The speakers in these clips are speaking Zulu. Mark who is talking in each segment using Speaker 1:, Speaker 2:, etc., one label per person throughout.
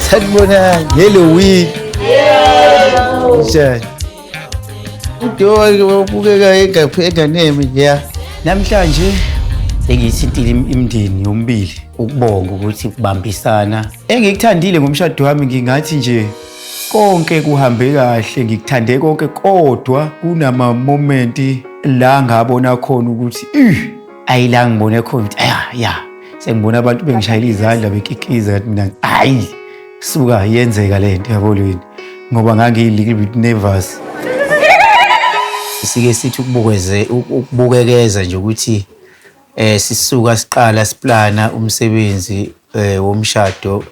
Speaker 1: Sanibonani. Hello. Njani? Udoke wabukeka enganeme nje ya. Namhlanje sengiyithintile imindeni yomibili ukubonga ukuthi kubambisana. Engikuthandile ngomshado wami, ngingathi nje konke kuhambe kahle, ngikuthande konke, kodwa kunama moment la ngabona khona ukuthi ih, ayila ngibone khona ukuthi aya ya, sengibona abantu bengishayela izandla, bekikiza, kanti mina hayi, suka yenzeka le nto yabo lweni, ngoba ngangiyi-little bit nervous. Sike sithi ukubukeze, ukubukekeza nje ukuthi sisuka siqala siplana umsebenzi womshado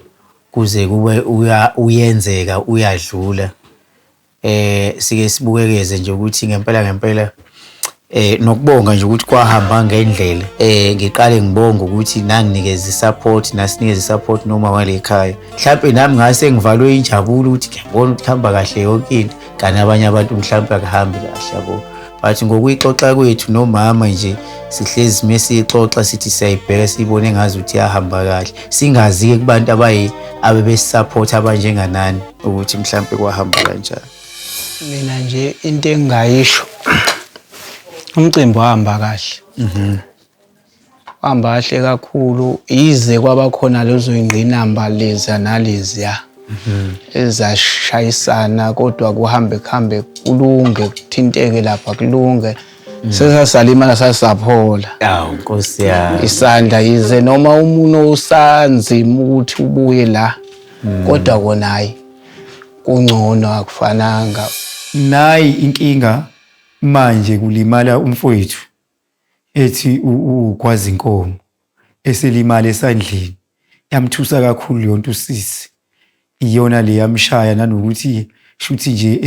Speaker 1: kuze kube uyenzeka, uyadlula, sike sibukekeze nje ukuthi ngempela ngempela, nokubonga nje ukuthi kwahamba ngendlela. Ngiqale ngibonga ukuthi nanginikeza isupport, nasinikeza isupport noma wale ekhaya. Mhlawumbe nami ngase ngivalwe injabulo ukuthi ngiyabona ukuthi kuhamba kahle yonke into, kanti abanye abantu mhlawumbe akuhambi kahle, yabo. But ngokuyixoxa kwethu nomama nje, sihlezi mesiyixoxa sithi siyayibheka, siyibone ngazi ukuthi iyahamba kahle, singazi-ke kubantu abebesisupport abanjenganani ukuthi mhlawumbe kwahamba kanjani.
Speaker 2: Mina nje into engingayisho, umcimbi wahamba kahle. Wahamba kahle kakhulu, yize kwaba khona lezo yingqinamba leza naleziya ezashayisana, kodwa kuhambe kuhambe kulunge, kuthinteke lapha kulunge. Sesasalimala, sasaphola.
Speaker 1: Awu Nkosi yami.
Speaker 2: Isandla, yize noma umuno usanzima ukuthi ubuye la, kodwa kona hayi, kungcono, akufananga.
Speaker 1: Nayi inkinga manje, kulimala umfowethu ethi ugwaza inkomo, eselimala esandleni. Yamthusa kakhulu leyo nto usisi, iyona le yamshaya, nanokuthi shuthi nje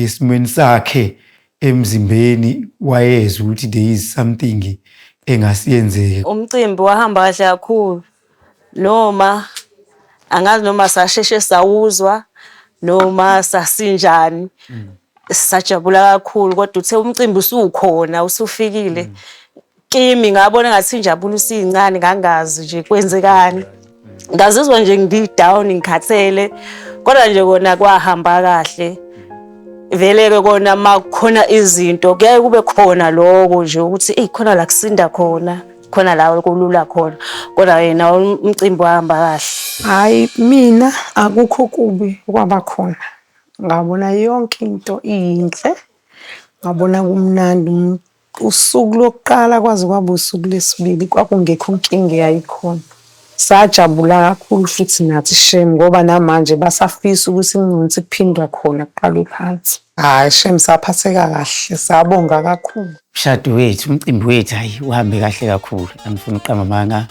Speaker 1: esimweni sakhe emzimbeni wayezwa ukuthi there is something engasiyenzeke.
Speaker 3: Umcimbi wahamba kahle kakhulu, noma angazi noma sasheshe sawuzwa noma sasinjani, sajabula kakhulu, kodwa uthe umcimbi usukhona, usufikile kimi, ngabona ngathi injabulo isincane, ngangazi nje kwenzekani, ngazizwa nje ngi-down, ngikhathele, kodwa nje kona kwahamba kahle vele-ke. Kona ma kukhona izinto kuyaye kube khona lokho nje ukuthi eyi, khona la kusinda khona, khona la kulula khona, kodwa yena umcimbi wahamba kahle.
Speaker 4: Hhayi, mina akukho kubi okwaba khona. Ngabona yonke into iyinhle, ngabona kumnandi. Usuku lokuqala kwaze kwaba usuku lwesibili kwakungekho nkinga eyayikhona. Sajabula kakhulu futhi nathi shame, ngoba namanje basafisa ukuthi ingqonsi kuphindwa khona, kuqalwe phansi. Hhayi shame, saphatheka kahle, sabonga kakhulu.
Speaker 1: Umshado wethu, umcimbi wethu, hayi, uhambe kahle kakhulu, angifuni ukuqamba amanga.